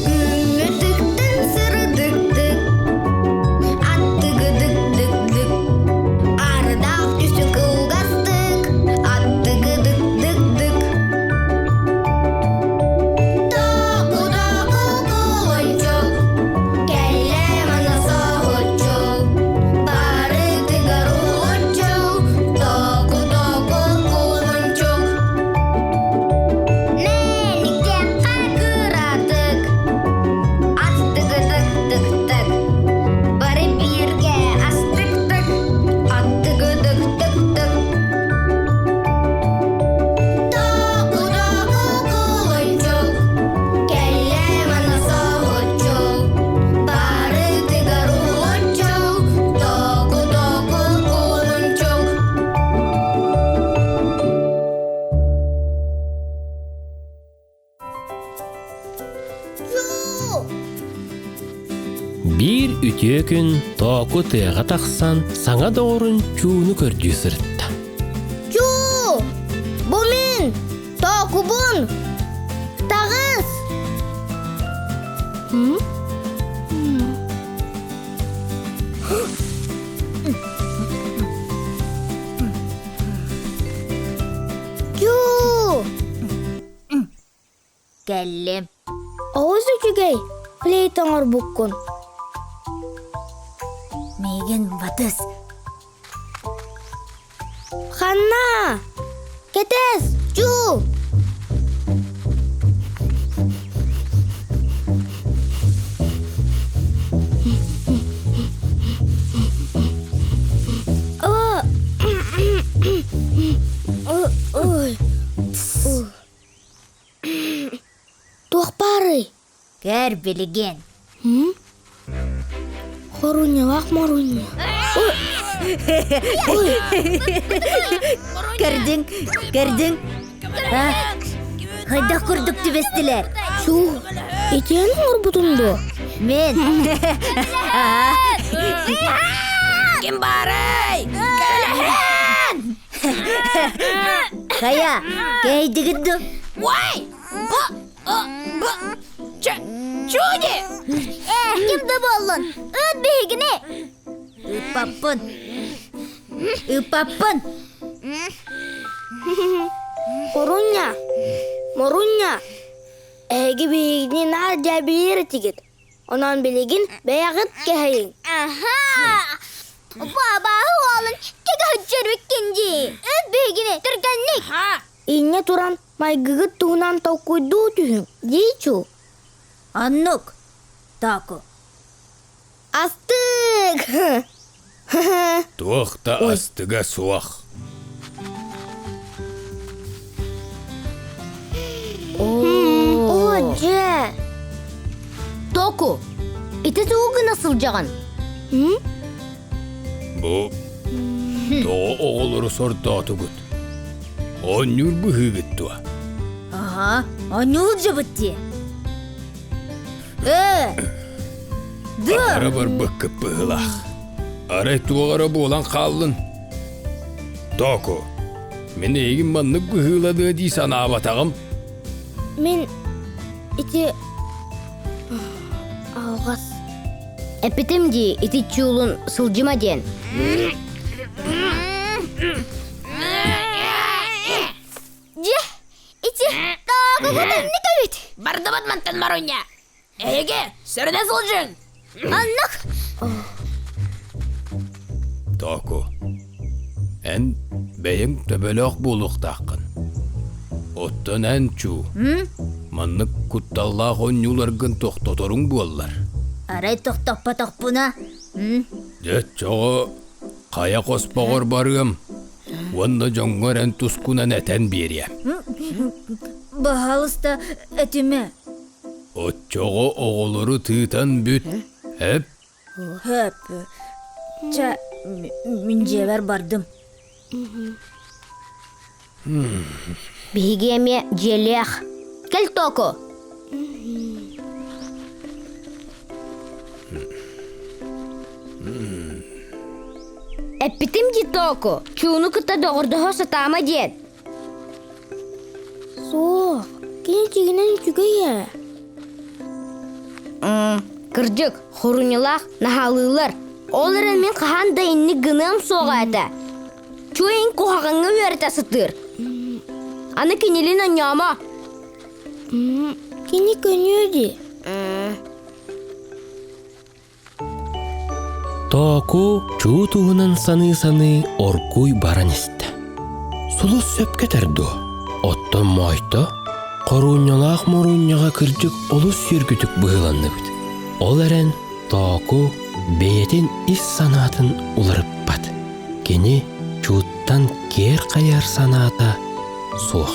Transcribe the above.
Күҥҥэ тыктын сырдыктык, аттыгыдык-дык-дык, ардаах түсү кылгастык, аттыгыдык-дык-дык. Току-току кулунчук, кэллэ манна соһуччу, барытыгар уһулуччу, току-току кулунчук. Мэниккэххэ кыратык, аттыгыдык-дык-дык, бары бииргэ астык-тык, аттыгыдык-дык-дык. Току-току кулунчук, кэллэ манна соһуччу, барытыгар уһулуччу, току-току кулунчук. Биир үтүө күн Тооку тыаҕа тахсан саҥа доҕорун Чууну көрдүү сырытта. Чуу! Бу мин! Тоокубун! Таҕыс! Чуу! Кэллим. Олус үчүгэй, флейта оҥорбуккун. Миигин батыс. Ханна? Кэтэс, чуу! Ой. Туох баарый? Көр билигин. Хорунньалаах Морунньа. Көрдүҥ, көрдүҥ. Хайдах курдук түбэстилэр? Чуу, итиэн оҥорбутун дуо? Мен. Ким баарый? Көлөһүн! Хайа, кэйдигит ду? Ой! Бу! Бу! Чуди! Э, ким да буоллун, ыт биһигини! Ыппаппын. Ыппаппын. Морунья, Морунья, эһиги биһигини наар дьээбилиир этигит. Онон билигин бэйэҕит кэһэйиҥ. Аха! Бабааһы уолун кэгэһиччэрбиккин дии. Ыт биһигини түргэнник. Инньэ туран майгыгыт туһунан толкуйдуу түһүҥ, дии чуу. Оннук, Тааку. Астык! Туох да астыга суох. Оо, дьэ! Току, ити тугу гына сылдьаҕын? Бу тоҕо оҕолору сордоотугут? Оонньуур быһыыгыт дуо? Аха, оонньуур дьыбыт дии. Ээ! Дыа! Ара барбыккыт быһыылаах. Арай туох эрэ буолан хааллын. Току, мин эйигин маннык быһыыланыа дии санаабатаҕым. Мин ити алҕас Эппитим дии, ити чуулун сылдьыма диэн. Дьэ, ити таакыбыт эбит. Бардыбыт мантан Маруня. Эһиги сөрүнэ сылдьыҥ. Аннык. Току, эн бэйэҥ төбөлөөх буолуохтааххын. Оттон эн чуу, маннык кутталлаах оонньууларгын тохтоторуҥ буоллар. Арай тохтоппотохпуна? Дьэ, оччоҕо хайа хоспоҕор барыам уонна дьоҥҥор эн тускунан этэн биэриэм. Баһаалыста этимэ. Оччоҕо оҕолору тыытан бүт, эп? Хөп. Чэ, мин дьиэбэр бардым. Биһиги эмиэ дьиэлээх. Кэл Току. Эппитим дии Току, чууну кытта доҕордоһо сатаама диэн. Суох. Кини дьиҥинэн үчүгэй ээ. Кырдьык, хорунньулаах наһаалыыллар. Ол эрэн мин хаһан да инник гыныам суоҕа этэ. Чуйин куһаҕаҥҥа үөрэтэ сытыыр. Аны кинилин онньоомо. Кини көнүө дии. Тооку чуу туһунан саныы-саныы оргууй баран истэ. Сулус сөпкө этэр дуо? Оттон Моойто хоруунньалаах моруунньаҕа кырдьык олус сүөргүтүк быһыыланныбыт. Ол эрэн Тооку бэйэтин ис санаатын уларыппат. Кини чууттан киэр хайар санаата суох.